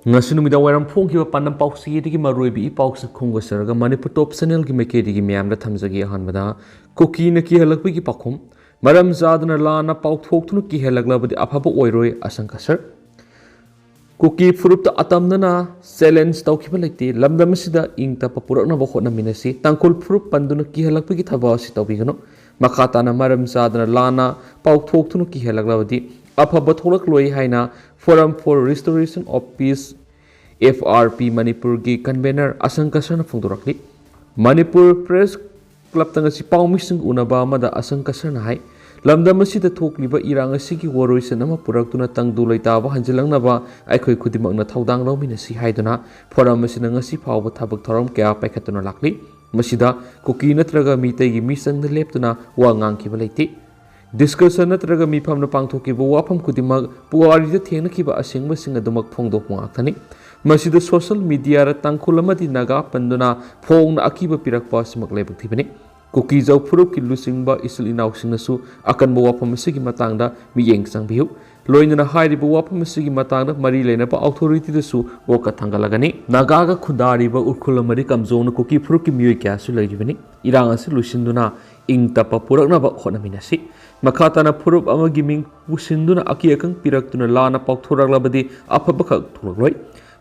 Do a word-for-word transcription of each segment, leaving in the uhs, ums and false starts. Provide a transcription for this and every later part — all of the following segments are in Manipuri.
ꯉꯁꯤ ꯅꯨꯃꯤꯗꯥꯡ ꯋꯥꯏꯔꯝ ꯐꯣꯡꯈꯤꯕ ꯄꯥꯟꯗꯝ ꯄꯥꯎꯆꯦꯗꯒꯤ ꯃꯔꯨꯑꯣꯏꯕ ꯏ ꯄꯥꯎꯁꯤꯡ ꯈꯣꯝꯒꯠꯆꯔꯒ ꯃꯅꯤꯄꯨꯔ ꯇꯣꯞ ꯆꯦꯅꯦꯜꯒꯤ ꯃꯥꯏꯀꯩꯗꯒꯤ ꯃꯌꯥꯝꯗ ꯊꯝꯖꯒꯦ꯫ ꯑꯍꯥꯟꯕꯗ, ꯀꯨꯀꯤꯅ ꯀꯤꯍꯜꯂꯛꯄꯒꯤ ꯄꯥꯎꯈꯨꯝ꯫ ꯃꯔꯝ ꯆꯥꯗꯅ ꯂꯥꯟꯅ ꯄꯥꯎꯊꯣꯛꯇꯨꯅ ꯀꯤꯍꯜꯂꯛꯂꯕꯗꯤ ꯑꯐꯕ ꯑꯣꯏꯔꯣꯏ, ꯑꯁꯪ ꯀꯁꯔ꯫ ꯀꯨꯀꯤ ꯐꯨꯔꯨꯞꯇ ꯑꯇꯝꯅꯅ ꯆꯦꯂꯦꯟꯖ ꯇꯧꯈꯤꯕ ꯂꯩꯇꯦ꯫ ꯂꯝꯗꯝ ꯑꯁꯤꯗ ꯏꯪ ꯇꯞꯄ ꯄꯨꯔꯛꯅꯕ ꯍꯣꯠꯅꯃꯤꯟꯅꯁꯤ꯫ ꯇꯥꯡꯈꯨꯜ ꯐꯨꯔꯨꯞ ꯄꯟꯗꯨꯅ ꯀꯤꯍꯜꯂꯛꯄꯒꯤ ꯊꯕꯛ ꯑꯁꯤ ꯇꯧꯕꯤꯒꯅꯨ꯫ ꯃꯈꯥ ꯇꯥꯅ ꯃꯔꯝ ꯆꯥꯗꯅ ꯂꯥꯟꯅ ꯄꯥꯎꯊꯣꯛꯇꯨꯅ ꯀꯤꯍꯜꯂꯛꯂꯕꯗꯤ ꯑꯐꯕ ꯊꯣꯛꯂꯛꯂꯣꯏ ꯍꯥꯏꯅ Forum for Restoration of Peace, F R P, ꯃꯅꯤꯄꯨꯔꯒꯤ ꯀꯟꯚꯦꯅꯔ ꯑꯁꯪ ꯀꯁꯔꯅ ꯐꯣꯡꯗꯣꯔꯛꯂꯤ꯫ ꯃꯅꯤꯄꯨꯔ ꯄ꯭ꯔꯦꯁ ꯀ꯭ꯂꯕꯇ ꯉꯁꯤ ꯄꯥꯎꯃꯤꯁꯤꯡ ꯎꯅꯕ ꯑꯃꯗ ꯑꯁꯪ ꯀꯁꯔꯅ ꯍꯥꯏ, ꯂꯝꯗꯝ ꯑꯁꯤꯗ ꯊꯣꯛꯂꯤꯕ ꯏꯔꯥꯡ ꯑꯁꯤꯒꯤ ꯋꯥꯔꯣꯏꯁꯤꯟ ꯑꯃ ꯄꯨꯔꯛꯇꯨꯅ ꯇꯪꯗꯨ ꯂꯩꯇꯥꯕ ꯍꯟꯖꯤꯜꯂꯛꯅꯕ ꯑꯩꯈꯣꯏ ꯈꯨꯗꯤꯡꯃꯛꯅ ꯊꯧꯗꯥꯡ ꯂꯧꯃꯤꯟꯅꯁꯤ ꯍꯥꯏꯗꯨꯅ ꯐꯣꯔꯝ ꯑꯁꯤꯅ ꯉꯁꯤ ꯐꯥꯎꯕ ꯊꯕꯛ ꯊꯧꯔꯝ ꯀꯌꯥ ꯄꯥꯏꯈꯠꯇꯨꯅ ꯂꯥꯛꯂꯤ꯫ ꯃꯁꯤꯗ ꯀꯨꯀꯤ ꯅꯠꯇ꯭ꯔꯒ ꯃꯤꯇꯩꯒꯤ ꯃꯤꯆꯪꯗ ꯂꯦꯞꯇꯨꯅ ꯋꯥ ꯉꯥꯡꯈꯤꯕ ꯂꯩꯇꯦ꯫ ꯗꯤꯁꯀꯁꯟ ꯅꯠꯇ꯭ꯔꯒ ꯃꯤꯐꯝꯅ ꯄꯥꯡꯊꯣꯛꯈꯤꯕ ꯋꯥꯐꯝ ꯈꯨꯗꯤꯡꯃꯛ ꯄꯨꯋꯥꯔꯤꯗ ꯊꯦꯡꯅꯈꯤꯕ ꯑꯁꯦꯡꯕꯁꯤꯡ ꯑꯗꯨꯃꯛ ꯐꯣꯡꯗꯣꯛꯄ ꯉꯥꯛꯇꯅꯤ꯫ ꯃꯁꯤꯗ ꯁꯣꯁꯤꯌꯦꯜ ꯃꯤꯗꯤꯌꯥꯗ ꯇꯥꯡꯈꯨꯜ ꯑꯃꯗꯤ ꯅꯥꯒꯥ ꯄꯟꯗꯨꯅ ꯐꯣꯡꯅ ꯑꯀꯤꯕ ꯄꯤꯔꯛꯄ ꯑꯁꯤꯃꯛ ꯂꯥꯏꯕꯛ ꯊꯤꯕꯅꯤ꯫ ꯀꯨꯀꯤꯖꯧ ꯐꯨꯔꯨꯞꯀꯤ ꯂꯨꯆꯤꯡꯕ ꯏꯆꯤꯜ ꯏꯅꯥꯎꯁꯤꯡꯅꯁꯨ ꯑꯀꯟꯕ ꯋꯥꯐꯝ ꯑꯁꯤꯒꯤ ꯃꯇꯥꯡꯗ ꯃꯤꯠꯌꯦꯡ ꯆꯪꯕꯤꯌꯨ꯫ ꯂꯣꯏꯅꯅ ꯍꯥꯏꯔꯤꯕ ꯋꯥꯐꯝ ꯑꯁꯤꯒꯤ ꯃꯇꯥꯡꯗ ꯃꯔꯤ ꯂꯩꯅꯕ ꯑꯣꯊꯣꯔꯤꯇꯤꯗꯁꯨ ꯋꯥꯀꯠ ꯊꯥꯡꯒꯠꯂꯒꯅꯤ꯫ ꯅꯥꯒꯥꯒ ꯈꯨꯟꯗꯥꯔꯤꯕ ꯎꯈ꯭ꯔꯨꯜ ꯑꯃꯗꯤ ꯀꯥꯝꯖꯣꯡꯅ ꯀꯨꯀꯤ ꯐꯨꯔꯨꯞꯀꯤ ꯃꯤꯑꯣꯏ ꯀꯌꯥꯁꯨ ꯂꯩꯔꯤꯕꯅꯤ꯫ ꯏꯔꯥꯡ ꯑꯁꯤ ꯂꯣꯏꯁꯤꯟꯗꯨꯅ ꯏꯪ ꯇꯞꯄ ꯄꯨꯔꯛꯅꯕ ꯍꯣꯠꯅꯃꯤꯟꯅꯁꯤ꯫ ꯃꯈꯥ ꯇꯥꯅ ꯐꯨꯔꯨꯞ ꯑꯃꯒꯤ ꯃꯤꯡ ꯄꯨꯁꯤꯟꯗꯨꯅ ꯑꯀꯤ ꯑꯈꯪ ꯄꯤꯔꯛꯇꯨꯅ ꯂꯥꯟꯅ ꯄꯥꯎꯊꯣꯔꯛꯂꯕꯗꯤ ꯑꯐꯕꯈꯛ ꯊꯣꯛꯂꯛꯂꯣꯏ꯫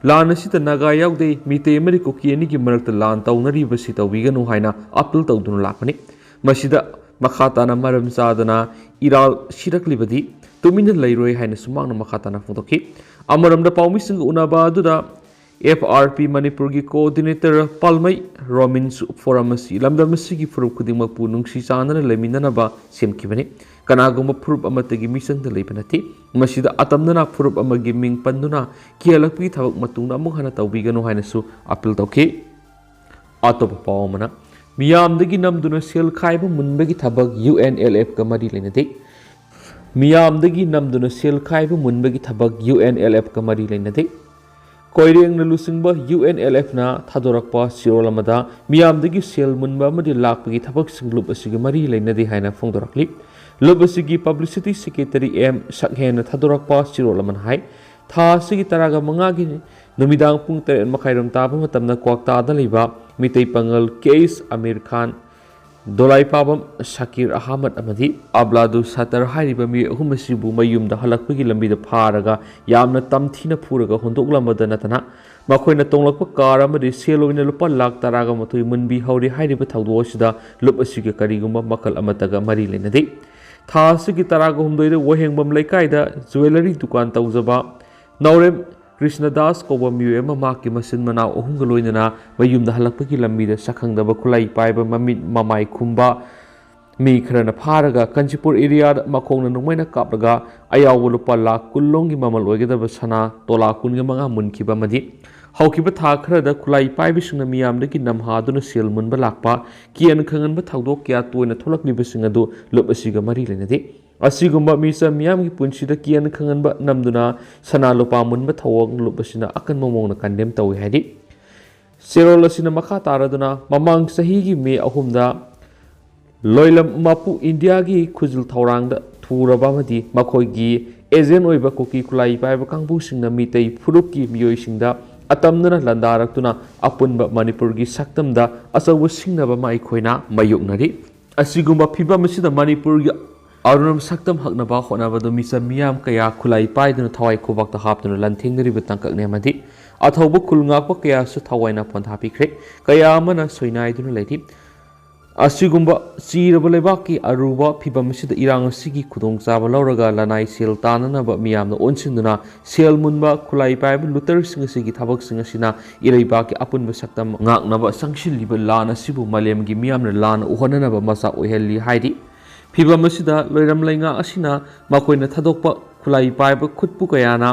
ꯂꯥꯟ ꯑꯁꯤꯗ ꯅꯥꯒꯥ ꯌꯥꯎꯗꯦ, ꯃꯤꯇꯩ ꯑꯃꯗꯤ ꯀꯨꯀꯤ ꯑꯅꯤꯒꯤ ꯃꯔꯛꯇ ꯂꯥꯟ ꯇꯧꯅꯔꯤꯕꯁꯤ ꯇꯧꯕꯤꯒꯅꯨ ꯍꯥꯏꯅ ꯑꯥꯄꯤꯜ ꯇꯧꯗꯨꯅ ꯂꯥꯛꯄꯅꯤ꯫ ꯃꯁꯤꯗ ꯃꯈꯥ ꯇꯥꯅ ꯃꯔꯝ ꯆꯥꯗꯅ ꯏꯔꯥꯜ ꯁꯤꯔꯛꯂꯤꯕꯗꯤ ꯇꯨꯃꯤꯟꯅ ꯂꯩꯔꯣꯏ ꯍꯥꯏꯅꯁꯨ ꯃꯍꯥꯛꯅ ꯃꯈꯥ ꯇꯥꯅ ꯐꯣꯡꯗꯣꯛꯈꯤ꯫ ꯑꯃꯔꯣꯝꯗ ꯄꯥꯎꯃꯤꯁꯤꯡꯒ ꯎꯅꯕ ꯑꯗꯨꯗ F R P ꯃꯅꯤꯄꯨꯔꯒꯤ ꯀꯣꯑꯣꯔꯗꯤꯅꯦꯇꯔ ꯄꯥꯜꯃꯩ ꯔꯣꯃꯤꯟꯁꯨ ꯐꯣꯔꯝ ꯑꯁꯤ ꯂꯝꯗꯝ ꯑꯁꯤꯒꯤ ꯐꯨꯔꯨꯞ ꯈꯨꯗꯤꯡꯃꯛꯄꯨ ꯅꯨꯡꯁꯤ ꯆꯥꯟꯅꯅ ꯂꯩꯃꯤꯟꯅꯅꯕ ꯁꯦꯝꯈꯤꯕꯅꯤ꯫ ꯀꯅꯥꯒꯨꯝꯕ ꯐꯨꯔꯨꯞ ꯑꯃꯠꯇꯒꯤ ꯃꯤꯆꯪꯗ ꯂꯩꯕ ꯅꯠꯇꯦ꯫ ꯃꯁꯤꯗ ꯑꯇꯝꯅꯅ ꯐꯨꯔꯨꯞ ꯑꯃꯒꯤ ꯃꯤꯡ ꯄꯟꯗꯨꯅ ꯀꯤꯍꯜꯂꯛꯄꯒꯤ ꯊꯕꯛ ꯃꯇꯨꯡꯗ ꯑꯃꯨꯛ ꯍꯟꯅ ꯇꯧꯕꯤꯒꯅꯨ ꯍꯥꯏꯅꯁꯨ ꯑꯥꯄꯤꯜ ꯇꯧꯈꯤ꯫ ꯑꯇꯣꯞꯄ ꯄꯥꯎ ꯑꯃꯅ, ꯃꯤꯌꯥꯝꯗꯒꯤ ꯅꯝꯗꯨꯅ ꯁꯦꯜ ꯈꯥꯏꯕ ꯃꯨꯟꯕꯒꯤ ꯊꯕꯛ U N L Fꯀ ꯃꯔꯤ ꯂꯩꯅꯗꯦ꯫ ꯃꯤꯌꯥꯝꯗꯒꯤ ꯅꯝꯗꯨꯅ ꯁꯦꯜ ꯈꯥꯏꯕ ꯃꯨꯟꯕꯒꯤ ꯊꯕꯛ U N L Fꯀ ꯃꯔꯤ ꯂꯩꯅꯗꯦ꯫ ꯀꯣꯏꯔꯦꯡꯅ ꯂꯨꯆꯤꯡꯕ U N L Fꯅ ꯊꯥꯗꯣꯔꯛꯄ ꯆꯦꯔꯣꯜ ꯑꯃꯗ ꯃꯤꯌꯥꯝꯗꯒꯤ ꯁꯦꯜ ꯃꯨꯟꯕ ꯑꯃꯗꯤ ꯂꯥꯛꯄꯒꯤ ꯊꯕꯛꯁꯤꯡ ꯂꯨꯞ ꯑꯁꯤꯒ ꯃꯔꯤ ꯂꯩꯅꯗꯦ ꯍꯥꯏꯅ ꯐꯣꯡꯗꯣꯔꯛꯂꯤ꯫ ꯂꯨꯞ ꯑꯁꯤꯒꯤ ꯄꯕ꯭ꯂꯤꯁꯤꯇꯤ ꯁꯦꯀ꯭ꯔꯦꯇꯔꯤ ꯑꯦꯝ ꯁꯛꯍꯦꯟꯅ ꯊꯥꯗꯣꯔꯛꯄ ꯆꯦꯔꯣꯜ ꯑꯃꯅ ꯍꯥꯏ, ꯊꯥ ꯑꯁꯤꯒꯤ ꯇꯔꯥꯒ ꯃꯉꯥꯒꯤ ꯅꯨꯃꯤꯗꯥꯡ ꯄꯨꯡ ꯇꯔꯦꯠ ꯃꯈꯥꯏꯔꯣꯝ ꯇꯥꯕ ꯃꯇꯝꯗ ꯀ꯭ꯋꯥꯛꯇꯥꯗ ꯂꯩꯕ ꯃꯤꯇꯩ ꯄꯥꯉꯜ ꯀꯦ ꯑꯦꯁ ꯑꯃꯤꯔ ꯈꯥꯟ, ꯗꯣꯂꯥꯏꯄꯥꯕꯝ ꯁꯀꯤꯔ ꯑꯍꯃꯗ ꯑꯃꯗꯤ ꯑꯕ꯭ꯂꯥꯗꯨ ꯁꯇꯔ ꯍꯥꯏꯔꯤꯕ ꯃꯤꯑꯣꯏ ꯑꯍꯨꯝ ꯑꯁꯤꯕꯨ ꯃꯌꯨꯝꯗ ꯍꯜꯂꯛꯄꯒꯤ ꯂꯝꯕꯤꯗ ꯐꯥꯔꯒ ꯌꯥꯝꯅ ꯇꯝꯊꯤꯅ ꯐꯨꯔꯒ ꯍꯨꯟꯗꯣꯛꯂꯝꯕꯗ ꯅꯠꯇꯅ, ꯃꯈꯣꯏꯅ ꯇꯣꯡꯂꯛꯄ ꯀꯥꯔ ꯑꯃꯗꯤ ꯁꯦꯜ ꯑꯣꯏꯅ ꯂꯨꯄꯥ ꯂꯥꯈ ꯇꯔꯥꯒ ꯃꯥꯊꯣꯏ ꯃꯨꯟꯕꯤꯍꯧꯔꯤ ꯍꯥꯏꯔꯤꯕ ꯊꯧꯗꯣꯛ ꯑꯁꯤꯗ ꯂꯨꯞ ꯑꯁꯤꯒ ꯀꯔꯤꯒꯨꯝꯕ ꯃꯈꯜ ꯑꯃꯠꯇꯒ ꯃꯔꯤ ꯂꯩꯅꯗꯦ꯫ ꯊꯥ ꯑꯁꯤꯒꯤ ꯇꯔꯥꯒ ꯍꯨꯝꯗꯣꯏꯗ ꯋꯥꯍꯦꯡꯕꯝ ꯂꯩꯀꯥꯏꯗ ꯖꯨꯋꯦꯂꯔꯤ ꯗꯨꯀꯥꯟ ꯇꯧꯖꯕ ꯅꯥꯎꯔꯦꯝ ꯀ꯭ꯔꯤꯁꯅꯗꯥꯁ ꯀꯧꯕ ꯃꯤꯑꯣꯏ ꯑꯃ ꯃꯍꯥꯛꯀꯤ ꯃꯆꯤꯟ ꯃꯅꯥꯎ ꯑꯍꯨꯝꯒ ꯂꯣꯏꯅꯅ ꯃꯌꯨꯝꯗ ꯍꯜꯂꯛꯄꯒꯤ ꯂꯝꯕꯤꯗ ꯁꯛꯈꯪꯗꯕ ꯈꯨꯠꯂꯥꯏ ꯄꯥꯏꯕ ꯃꯃꯤꯠ ꯃꯃꯥꯏ ꯈꯨꯝꯕ ꯃꯤ ꯈꯔꯅ ꯐꯥꯔꯒ ꯀꯥꯟꯆꯤꯄꯨꯔ ꯑꯦꯔꯤꯌꯥꯗ ꯃꯈꯣꯡꯅ ꯅꯣꯡꯃꯩꯅ ꯀꯥꯞꯂꯒ ꯑꯌꯥꯎꯕ ꯂꯨꯄꯥ ꯂꯥꯈ ꯀꯨꯟ ꯂꯣꯝꯒꯤ ꯃꯃꯜ ꯑꯣꯏꯒꯗꯕ ꯁꯅꯥ ꯇꯣꯂꯥ ꯀꯨꯟꯒ ꯃꯉꯥ ꯃꯨꯟꯈꯤꯕ ꯑꯃꯗꯤ ꯍꯧꯈꯤꯕ ꯊꯥ ꯈꯔꯗ ꯈꯨꯠꯂꯥꯏ ꯄꯥꯏꯕꯁꯤꯡꯅ ꯃꯤꯌꯥꯝꯗꯒꯤ ꯅꯝꯍꯥꯗꯨꯅ ꯁꯦꯜ ꯃꯨꯟꯕ ꯂꯥꯛꯄ ꯀꯤꯌꯟ ꯈꯪꯍꯟꯕ ꯊꯧꯗꯣꯛ ꯀꯌꯥ ꯇꯣꯏꯅ ꯊꯣꯛꯂꯛꯂꯤꯕꯁꯤꯡ ꯑꯗꯨ ꯂꯨꯞ ꯑꯁꯤꯒ ꯃꯔꯤ ꯂꯩꯅꯗꯦ꯫ ꯑꯁꯤꯒꯨꯝꯕ ꯃꯤꯆꯝ ꯃꯤꯌꯥꯝꯒꯤ ꯄꯨꯟꯁꯤꯗ ꯀꯤꯌꯟ ꯈꯪꯍꯟꯕ ꯅꯝꯗꯨꯅ ꯁꯅꯥ ꯂꯨꯄꯥ ꯃꯨꯟꯕ ꯊꯧꯑꯣꯡ ꯂꯨꯞ ꯑꯁꯤꯅ ꯑꯀꯟꯕ ꯃꯑꯣꯡꯗ ꯀꯟꯗꯦꯝ ꯇꯧꯏ ꯍꯥꯏꯔꯤ꯫ ꯆꯦꯔꯣꯜ ꯑꯁꯤꯅ ꯃꯈꯥ ꯇꯥꯔꯗꯨꯅ ꯃꯃꯥꯡ ꯆꯍꯤꯒꯤ ꯃꯦ ꯑꯍꯨꯝꯗ ꯂꯣꯏꯂꯝ ꯃꯄꯨ ꯏꯟꯗꯤꯌꯥꯒꯤ ꯈꯨꯖꯤꯜ ꯊꯧꯔꯥꯡꯗ ꯊꯨꯔꯕ ꯑꯃꯗꯤ ꯃꯈꯣꯏꯒꯤ ꯑꯦꯖꯦꯟ ꯑꯣꯏꯕ ꯀꯨꯀꯤ ꯈꯨꯠꯂꯥꯏ ꯄꯥꯏꯕ ꯀꯥꯡꯕꯨꯁꯤꯡꯅ ꯃꯤꯇꯩ ꯐꯨꯔꯨꯞꯀꯤ ꯃꯤꯑꯣꯏꯁꯤꯡꯗ ꯑꯇꯝꯅꯅ ꯂꯥꯟꯗꯥꯔꯛꯇꯨꯅ ꯑꯄꯨꯟꯕ ꯃꯅꯤꯄꯨꯔꯒꯤ ꯁꯛꯇꯝꯗ ꯑꯆꯧꯕ ꯁꯤꯡꯅꯕ ꯑꯃ ꯑꯩꯈꯣꯏꯅ ꯃꯥꯌꯣꯛꯅꯔꯤ꯫ ꯑꯁꯤꯒꯨꯝꯕ ꯐꯤꯕꯝ ꯑꯁꯤꯗ ꯃꯅꯤꯄꯨꯔꯒꯤ ꯑꯔꯨꯅꯕ ꯁꯛꯇꯝ ꯍꯛꯅꯕ ꯍꯣꯠꯅꯕꯗ ꯃꯤꯆꯝ ꯃꯤꯌꯥꯝ ꯀꯌꯥ ꯈꯨꯠꯂꯥꯏ ꯄꯥꯏꯗꯨꯅ ꯊꯋꯥꯏ ꯈꯨꯕꯥꯛꯇ ꯍꯥꯞꯇꯨꯅ ꯂꯥꯟꯊꯦꯡꯅꯔꯤꯕ ꯇꯥꯡꯀꯛꯅꯤ ꯑꯃꯗꯤ ꯑꯊꯧꯕ ꯈꯨꯜ ꯉꯥꯛꯄ ꯀꯌꯥꯁꯨ ꯊꯋꯥꯏꯅ ꯄꯣꯟꯊꯥ ꯄꯤꯈ꯭ꯔꯦ꯫ ꯀꯌꯥ ꯑꯃꯅ ꯁꯣꯏꯅꯥꯏꯗꯨꯅ ꯂꯩꯔꯤ꯫ ꯑꯁꯤꯒꯨꯝꯕ ꯆꯤꯔꯕ ꯂꯩꯕꯥꯛꯀꯤ ꯑꯔꯨꯕ ꯐꯤꯕꯝ ꯑꯁꯤꯗ ꯏꯔꯥꯡ ꯑꯁꯤꯒꯤ ꯈꯨꯗꯣꯡꯆꯥꯕ ꯂꯧꯔꯒ ꯂꯅꯥꯏ ꯁꯦꯜ ꯇꯥꯟꯅꯅꯕ ꯃꯤꯌꯥꯝꯅ ꯑꯣꯟꯁꯤꯟꯗꯨꯅ ꯁꯦꯜ ꯃꯨꯟꯕ ꯈꯨꯠꯂꯥꯏ ꯄꯥꯏꯕ ꯂꯨꯇꯔꯁꯤꯡ ꯑꯁꯤꯒꯤ ꯊꯕꯛꯁꯤꯡ ꯑꯁꯤꯅ ꯏꯔꯩꯕꯥꯛꯀꯤ ꯑꯄꯨꯟꯕ ꯁꯛꯇꯝ ꯉꯥꯛꯅꯕ ꯆꯪꯁꯤꯜꯂꯤꯕ ꯂꯥꯟ ꯑꯁꯤꯕꯨ ꯃꯥꯂꯦꯝꯒꯤ ꯃꯤꯌꯥꯝꯅ ꯂꯥꯟꯅ ꯎꯍꯟꯅꯅꯕ ꯃꯆꯥꯛ ꯑꯣꯏꯍꯜꯂꯤ ꯍꯥꯏꯔꯤ꯫ ꯐꯤꯕꯝ ꯑꯁꯤꯗ ꯂꯣꯏꯔꯝ ꯂꯩꯉꯥꯛ ꯑꯁꯤꯅ ꯃꯈꯣꯏꯅ ꯊꯥꯗꯣꯛꯄ ꯈꯨꯠꯂꯥꯏ ꯄꯥꯏꯕ ꯈꯨꯠꯄꯨ ꯀꯌꯥꯅ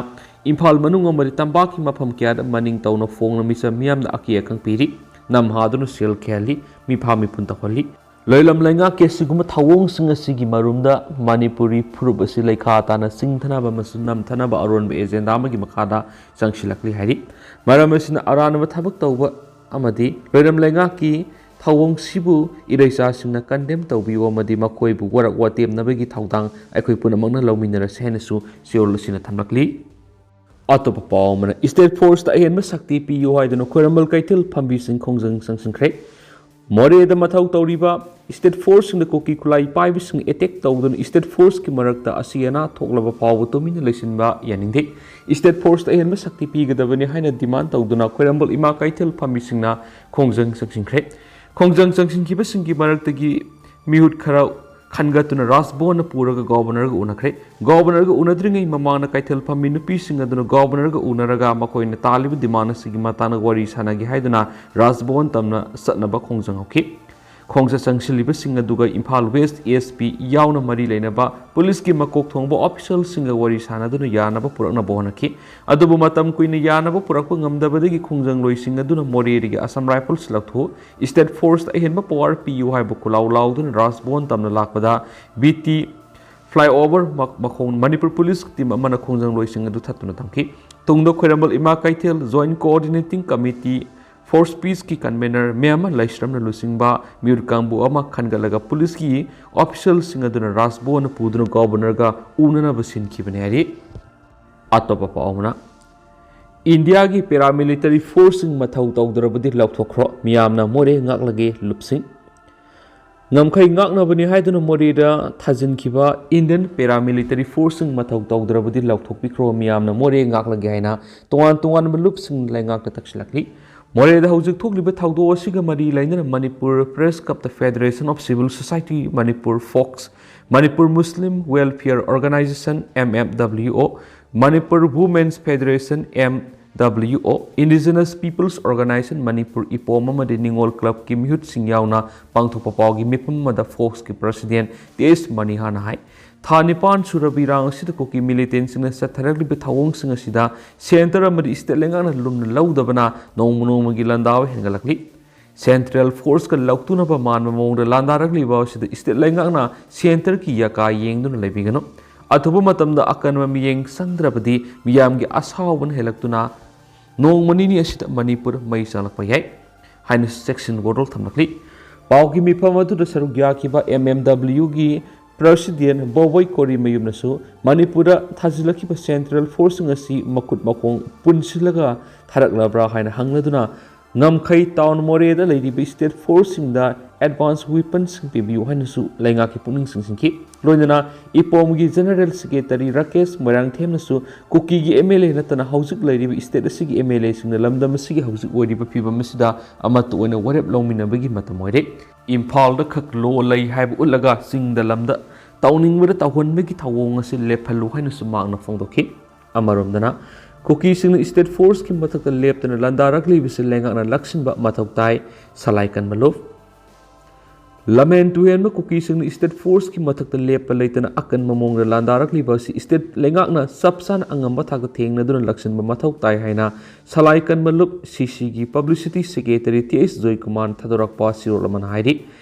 ꯏꯝꯐꯥꯜ ꯃꯅꯨꯡ ꯑꯃꯗꯤ ꯇꯝꯄꯥꯛꯀꯤ ꯃꯐꯝ ꯀꯌꯥꯗ ꯃꯅꯤꯡ ꯇꯧꯅ ꯐꯣꯡꯅ ꯃꯤꯆꯝ ꯃꯤꯌꯥꯝꯗ ꯑꯀꯤ ꯑꯈꯪ ꯄꯤꯔꯤ, ꯅꯝꯍꯥꯗꯨꯅ ꯁꯦꯜ ꯈꯦꯍꯜꯂꯤ, ꯃꯤꯐꯥ ꯃꯤꯄꯨꯟ ꯇꯧꯍꯜꯂꯤ꯫ ꯂꯣꯏꯂꯝ ꯂꯩꯉꯥꯛꯀꯤ ꯑꯁꯤꯒꯨꯝꯕ ꯊꯧꯑꯣꯡꯁꯤꯡ ꯑꯁꯤꯒꯤ ꯃꯔꯨꯝꯗ ꯃꯅꯤꯄꯨꯔꯤ ꯐꯨꯔꯨꯞ ꯑꯁꯤ ꯂꯩꯈꯥ ꯇꯥꯅ ꯆꯤꯡꯊꯅꯕ ꯑꯃꯁꯨꯡ ꯅꯝꯊꯅꯕ ꯑꯔꯣꯟꯕ ꯑꯦꯖꯦꯟꯗꯥ ꯑꯃꯒꯤ ꯃꯈꯥꯗ ꯆꯪꯁꯤꯜꯂꯛꯂꯤ ꯍꯥꯏꯔꯤ꯫ ꯃꯔꯝ ꯑꯁꯤꯅ ꯑꯔꯥꯟꯕ ꯊꯕꯛ ꯇꯧꯕ ꯑꯃꯗꯤ ꯂꯣꯏꯔꯝ ꯂꯩꯉꯥꯛꯀꯤ ꯊꯧꯑꯣꯡꯁꯤꯕꯨ ꯏꯔꯩꯆꯥꯁꯤꯡꯅ ꯀꯟꯗꯦꯝ ꯇꯧꯕꯤꯌꯨ ꯑꯃꯗꯤ ꯃꯈꯣꯏꯕꯨ ꯋꯥꯔꯛ ꯋꯥꯇꯦꯝꯅꯕꯒꯤ ꯊꯧꯗꯥꯡ ꯑꯩꯈꯣꯏ ꯄꯨꯝꯅꯃꯛꯅ ꯂꯧꯃꯤꯟꯅꯔꯁꯤ ꯍꯥꯏꯅꯁꯨ ꯆꯦꯔꯣꯜ ꯑꯁꯤꯅ ꯊꯝꯂꯛꯂꯤ꯫ ꯑꯇꯣꯞꯄ ꯄꯥꯎ ꯑꯃꯅ, ꯁ꯭ꯇꯦꯠ ꯐꯣꯔꯁꯇ ꯑꯍꯦꯟꯕ ꯁꯛꯇꯤ ꯄꯤꯌꯨ ꯍꯥꯏꯗꯨꯅ ꯈ꯭ꯋꯥꯏꯔꯝꯕꯟ ꯀꯩꯊꯦꯜ ꯐꯝꯕꯤꯁꯤꯡ ꯈꯣꯡꯖꯪ ꯆꯪꯁꯤꯟꯈ꯭ꯔꯦ꯫ ꯃꯣꯔꯦꯗ ꯃꯊꯧ ꯇꯧꯔꯤꯕ ꯁ꯭ꯇꯦꯠ ꯐꯣꯔꯁꯁꯤꯡꯅ ꯀꯨꯀꯤ ꯈꯨꯠꯂꯥꯏ ꯄꯥꯏꯕꯁꯤꯡ ꯑꯦꯇꯦꯛ ꯇꯧꯗꯨꯅ ꯁ꯭ꯇꯦꯠ ꯐꯣꯔꯁꯀꯤ ꯃꯔꯛꯇ ꯑꯁꯤ ꯑꯅꯥ ꯊꯣꯛꯂꯕ ꯐꯥꯎꯕ ꯇꯨꯃꯤꯟꯅ ꯂꯩꯁꯤꯟꯕ ꯌꯥꯅꯤꯡꯗꯦ꯫ ꯁ꯭ꯇꯦꯠ ꯐꯣꯔꯁꯇ ꯑꯍꯦꯟꯕ ꯁꯛꯇꯤ ꯄꯤꯒꯗꯕꯅꯤ ꯍꯥꯏꯅ ꯗꯤꯃꯥꯟ ꯇꯧꯗꯨꯅ ꯈ꯭ꯋꯥꯏꯔꯝꯕꯟ ꯏꯃꯥ ꯀꯩꯊꯦꯜ ꯐꯝꯕꯤꯁꯤꯡꯅ ꯈꯣꯡꯖꯪ ꯆꯪꯁꯤꯟꯈ꯭ꯔꯦ꯫ ꯈꯣꯡꯖꯪ ꯆꯪꯁꯤꯟꯈꯤꯕꯁꯤꯡꯒꯤ ꯃꯔꯛꯇꯒꯤ ꯃꯤꯍꯨꯠ ꯈꯔ ꯈꯟꯒꯠꯇꯨꯅ ꯔꯥꯖ ꯚꯋꯟꯗ ꯄꯨꯔꯒ ꯒꯣꯕꯔꯅꯔꯒ ꯎꯅꯈ꯭ꯔꯦ꯫ ꯒꯣꯕꯔꯅꯔꯒ ꯎꯅꯗ꯭ꯔꯤꯉꯩ ꯃꯃꯥꯡꯗ ꯀꯩꯊꯦꯜ ꯐꯝꯃꯤ ꯅꯨꯄꯤꯁꯤꯡ ꯑꯗꯨꯅ ꯒꯣꯕꯔꯅꯔꯒ ꯎꯅꯔꯒ ꯃꯈꯣꯏꯅ ꯇꯥꯜꯂꯤꯕ ꯗꯤꯃꯥꯟ ꯑꯁꯤꯒꯤ ꯃꯇꯥꯡꯗ ꯋꯥꯔꯤ ꯁꯥꯟꯅꯒꯦ ꯍꯥꯏꯗꯨꯅ ꯔꯥꯖ ꯚꯋꯟ ꯇꯝꯅ ꯆꯠꯅꯕ ꯈꯣꯡꯖꯪ ꯍꯧꯈꯤ꯫ ꯈꯣꯡꯖꯪ ꯆꯪꯁꯤꯜꯂꯤꯕꯁꯤꯡ ꯑꯗꯨꯒ ꯏꯝꯐꯥꯜ ꯋꯦꯁ ꯑꯦꯁ ꯄꯤ ꯌꯥꯎꯅ ꯃꯔꯤ ꯂꯩꯅꯕ ꯄꯨꯂꯤꯁꯀꯤ ꯃꯀꯣꯛ ꯊꯣꯡꯕ ꯑꯣꯐꯤꯁꯤꯌꯦꯜꯁꯤꯡꯒ ꯋꯥꯔꯤ ꯁꯥꯟꯅꯗꯨꯅ ꯌꯥꯅꯕ ꯄꯨꯔꯛꯅꯕ ꯍꯣꯠꯅꯈꯤ꯫ ꯑꯗꯨꯕꯨ ꯃꯇꯝ ꯀꯨꯏꯅ ꯌꯥꯅꯕ ꯄꯨꯔꯛꯄ ꯉꯝꯗꯕꯗꯒꯤ ꯈꯣꯡꯖꯪꯂꯣꯏꯁꯤꯡ ꯑꯗꯨꯅ ꯃꯣꯔꯦꯗꯒꯤ ꯑꯁꯥꯝ ꯔꯥꯏꯐꯜꯁ ꯂꯧꯊꯣꯛ ꯁ꯭ꯇꯦꯠ ꯐꯣꯔꯁꯇ ꯑꯍꯦꯟꯕ ꯄꯋꯥꯔ ꯄꯤꯌꯨ ꯍꯥꯏꯕ ꯈꯨꯜꯂꯥꯎ ꯂꯥꯎꯗꯨꯅ ꯔꯥꯖ ꯚꯋꯟ ꯇꯝꯅ ꯂꯥꯛꯄꯗ ꯕꯤ ꯇꯤ ꯐ꯭ꯂꯥꯏꯑꯣꯚꯔ ꯃ-, ꯃꯈꯣꯡ ꯃꯅꯤꯄꯨꯔ ꯄꯨꯂꯤꯁ ꯇꯤꯝ ꯑꯃꯅ ꯈꯣꯡꯖꯪꯂꯣꯏꯁꯤꯡ ꯑꯗꯨ ꯊꯠꯇꯨꯅ ꯊꯝꯈꯤ꯫ ꯇꯨꯡꯗ ꯈ꯭ꯋꯥꯏꯔꯝꯕꯟ ꯏꯃꯥ ꯀꯩꯊꯦꯜ ꯖꯣꯏꯟꯠ ꯀꯣꯑꯣꯔꯗꯤꯅꯦꯇꯤꯡ ꯀꯃꯤꯇꯤ ꯐꯣꯔꯁ ꯄꯤꯁꯀꯤ ꯀꯟꯚꯦꯅꯔ ꯃꯦꯝꯃ ꯂꯩꯁ꯭ꯔꯝꯅ ꯂꯨꯆꯤꯡꯕ ꯃꯤꯍꯨꯠ ꯀꯥꯡꯕꯨ ꯑꯃ ꯈꯟꯒꯠꯂꯒ ꯄꯨꯂꯤꯁꯀꯤ ꯑꯣꯐꯤꯁꯤꯌꯦꯜꯁꯤꯡ ꯑꯗꯨꯅ ꯔꯥꯖ ꯚꯋꯟꯗ ꯄꯨꯗꯨꯅ ꯒꯣꯕꯔꯅꯔꯒ ꯎꯅꯅꯕ ꯁꯤꯟꯈꯤꯕꯅꯤ ꯍꯥꯏꯔꯤ꯫ ꯑꯇꯣꯞꯄ ꯄꯥꯎ ꯑꯃꯅ, ꯏꯟꯗꯤꯌꯥꯒꯤ ꯄꯦꯔꯥꯃꯤꯂꯤꯇꯔꯤ ꯐꯣꯔꯁꯁꯤꯡ ꯃꯊꯧ ꯇꯧꯗ꯭ꯔꯕꯗꯤ ꯂꯧꯊꯣꯛꯈ꯭ꯔꯣ, ꯃꯤꯌꯥꯝꯅ ꯃꯣꯔꯦ ꯉꯥꯛꯂꯒꯦ ꯂꯨꯞꯁꯤꯡ꯫ ꯉꯝꯈꯩ ꯉꯥꯛꯅꯕꯅꯤ ꯍꯥꯏꯗꯨꯅ ꯃꯣꯔꯦꯗ ꯊꯥꯖꯤꯟꯈꯤꯕ ꯏꯟꯗꯤꯌꯟ ꯄꯦꯔꯥꯃꯤꯂꯤꯇꯔꯤ ꯐꯣꯔꯁꯁꯤꯡ ꯃꯊꯧ ꯇꯧꯗ꯭ꯔꯕꯗꯤ ꯂꯧꯊꯣꯛꯄꯤꯈ꯭ꯔꯣ, ꯃꯤꯌꯥꯝꯅ ꯃꯣꯔꯦ ꯉꯥꯛꯂꯒꯦ ꯍꯥꯏꯅ ꯇꯣꯉꯥꯟ ꯇꯣꯉꯥꯟꯕ ꯂꯨꯞꯁꯤꯡ ꯂꯩꯉꯥꯛꯇ ꯇꯛꯁꯤꯜꯂꯛꯂꯤ꯫ ꯃꯣꯔꯦꯗ ꯍꯧꯖꯤꯛ ꯊꯣꯛꯂꯤꯕ ꯊꯧꯗꯣꯛ ꯑꯁꯤꯒ ꯃꯔꯤ ꯂꯩꯅꯅ Manipur press club, the federation of civil society Manipur, FOCS, Manipur Muslim welfare organisation, M M W O, Manipur women's federation, M W O, indigenous peoples organisation Manipur, ꯏꯄꯣꯝ ꯑꯃꯗꯤ ꯅꯤꯉꯣꯜ ꯀ꯭ꯂꯕꯀꯤ ꯃꯤꯍꯨꯠꯁꯤꯡ ꯌꯥꯎꯅ ꯄꯥꯡꯊꯣꯛꯄ ꯄꯥꯎꯒꯤ ꯃꯤꯐꯝ ꯑꯃꯗ ꯐꯣꯛꯁꯀꯤ ꯄ꯭ꯔꯁꯤꯗꯦꯟ ꯇꯤ ꯑꯦꯁ ꯃꯅꯤꯍꯥꯅ ꯍꯥꯏ, ꯊꯥ ꯅꯤꯄꯥꯟ ꯁꯨꯔꯕ ꯏꯔꯥꯡ ꯑꯁꯤꯗ ꯀꯨꯀꯤ ꯃꯤꯂꯤꯇꯦꯟꯁꯤꯡꯅ ꯆꯠꯊꯔꯛꯂꯤꯕ ꯊꯧꯑꯣꯡꯁꯤꯡ ꯑꯁꯤꯗ ꯁꯦꯟꯇꯔ ꯑꯃꯗꯤ ꯁ꯭ꯇꯦꯠ ꯂꯩꯉꯥꯛꯅ ꯂꯨꯝꯅ ꯂꯧꯗꯕꯅ ꯅꯣꯡꯃ ꯅꯣꯡꯃꯒꯤ ꯂꯥꯟꯗꯥꯕ ꯍꯦꯟꯒꯠꯂꯛꯂꯤ꯫ ꯁꯦꯟꯇ꯭ꯔꯦꯜ ꯐꯣꯔꯁꯀ ꯂꯧꯇꯨꯅꯕ ꯃꯥꯟꯕ ꯃꯑꯣꯡꯗ ꯂꯥꯟꯗꯥꯔꯛꯂꯤꯕ ꯑꯁꯤꯗ ꯁ꯭ꯇꯦꯠ ꯂꯩꯉꯥꯛꯅ ꯁꯦꯟꯇꯔꯒꯤ ꯌꯥꯀꯥ ꯌꯦꯡꯗꯨꯅ ꯂꯩꯕꯤꯒꯅꯨ꯫ ꯑꯊꯨꯕ ꯃꯇꯝꯗ ꯑꯀꯟꯕ ꯃꯤꯠꯌꯦꯡ ꯆꯪꯗ꯭ꯔꯕꯗꯤ ꯃꯤꯌꯥꯝꯒꯤ ꯑꯁꯥꯎꯕꯅ ꯍꯦꯜꯂꯛꯇꯨꯅ ꯅꯣꯡꯃ ꯅꯤꯅꯤ ꯑꯁꯤꯗ ꯃꯅꯤꯄꯨꯔ ꯃꯩ ꯆꯥꯛꯂꯛꯄ ꯌꯥꯏ ꯍꯥꯏꯅ ꯆꯦꯛꯁꯤꯟ ꯋꯥꯔꯣꯜ ꯊꯝꯂꯛꯂꯤ꯫ ꯄꯥꯎꯒꯤ ꯃꯤꯐꯝ ꯑꯗꯨꯗ ꯁꯔꯨꯛ ꯌꯥꯈꯤꯕ ꯑꯦꯝ ꯑꯦꯝ ꯗꯕ꯭ꯂꯤꯎꯒꯤ President ꯕꯣꯕꯣꯏ ꯀꯣꯔꯤꯃꯌꯨꯝꯅꯁꯨ ꯃꯅꯤꯄꯨꯔꯗ ꯊꯥꯖꯤꯜꯂꯛꯈꯤꯕ Central Forceꯁꯤꯡ ꯑꯁꯤ ꯃꯈꯨꯠ ꯃꯈꯣꯡ ꯄꯨꯟꯁꯤꯜꯂꯒ ꯊꯥꯔꯛꯂꯕ꯭ꯔꯥ ꯍꯥꯏꯅ ꯍꯪꯂꯗꯨꯅ, ꯉꯝꯈꯩ ꯇꯥꯎꯟ ꯃꯣꯔꯦꯗ ꯂꯩꯔꯤꯕ State Forceꯁꯤꯡꯗ advance weaponsꯁꯤꯡ ꯄꯤꯕꯤꯌꯨ ꯍꯥꯏꯅꯁꯨ ꯂꯩꯉꯥꯛꯀꯤ ꯄꯨꯛꯅꯤꯡ ꯆꯤꯡꯁꯤꯟꯈꯤ꯫ ꯂꯣꯏꯅꯅ ꯏꯄꯣꯝꯒꯤ General Secretary ꯔꯥꯀꯦꯁ ꯃꯣꯏꯔꯥꯡꯊꯦꯝꯅꯁꯨ ꯀꯨꯀꯤꯒꯤ MLA ꯅꯠꯇꯅ ꯍꯧꯖꯤꯛ ꯂꯩꯔꯤꯕ state ꯑꯁꯤꯒꯤ MLAꯁꯤꯡꯅ ꯂꯝꯗꯝ ꯑꯁꯤꯒꯤ ꯍꯧꯖꯤꯛ ꯑꯣꯏꯔꯤꯕ ꯐꯤꯕꯝ ꯑꯁꯤꯗ ꯑꯃꯠꯇ ꯑꯣꯏꯅ ꯋꯥꯔꯦꯞ ꯂꯧꯃꯤꯟꯅꯕꯒꯤ ꯃꯇꯝ ꯑꯣꯏꯔꯦ꯫ ꯏꯝꯐꯥꯜꯗ ꯈꯛ law ꯂꯩ ꯍꯥꯏꯕ ꯎꯠꯂꯒ ꯆꯤꯡꯗ ꯂꯝꯗ ꯇꯧꯅꯤꯡꯕꯗ ꯇꯧꯍꯟꯕꯒꯤ ꯊꯧꯑꯣꯡ ꯑꯁꯤ ꯂꯦꯞꯍꯜꯂꯨ ꯍꯥꯏꯅꯁꯨ ꯃꯍꯥꯛꯅ ꯐꯣꯡꯗꯣꯛꯈꯤ꯫ ꯑꯃꯔꯣꯝꯗꯅ, ꯀꯨꯀꯤꯁꯤꯡꯅ State Forceꯀꯤ ꯃꯊꯛꯇ ꯂꯦꯞꯇꯅ ꯂꯥꯟꯗꯥꯔꯛꯂꯤꯕꯁꯤ ꯂꯩꯉꯥꯛꯅ ꯂꯥꯛꯁꯤꯟꯕ ꯃꯊꯧ ꯇꯥꯏ, ꯁꯂꯥꯏ ꯀꯟꯕ ꯂꯨꯞ꯫ ꯂꯝꯍꯦꯟ ꯇꯨꯍꯦꯟꯕ ꯀꯨꯀꯤꯁꯤꯡꯅ State Forceꯀꯤ ꯃꯊꯛꯇ ꯂꯦꯞꯄ ꯂꯩꯇꯅ ꯑꯀꯟꯕ ꯃꯑꯣꯡꯗ ꯂꯥꯟꯗꯥꯔꯛꯂꯤꯕ ꯑꯁꯤ state ꯂꯩꯉꯥꯛꯅ ꯆꯞ ꯆꯥꯅ ꯑꯉꯝꯕ ꯊꯥꯛꯇ ꯊꯦꯡꯅꯗꯨꯅ ꯂꯥꯛꯁꯤꯟꯕ ꯃꯊꯧ ꯇꯥꯏ ꯍꯥꯏꯅ ꯁꯂꯥꯏ ꯀꯟꯕ ꯂꯨꯞ CCꯒꯤ Publicity Secretary T H ꯖꯣꯏꯀꯨꯃꯥꯔꯅ ꯊꯥꯗꯣꯔꯛꯄ ꯆꯦꯔꯣꯜ ꯑꯃꯅ ꯍꯥꯏꯔꯤ꯫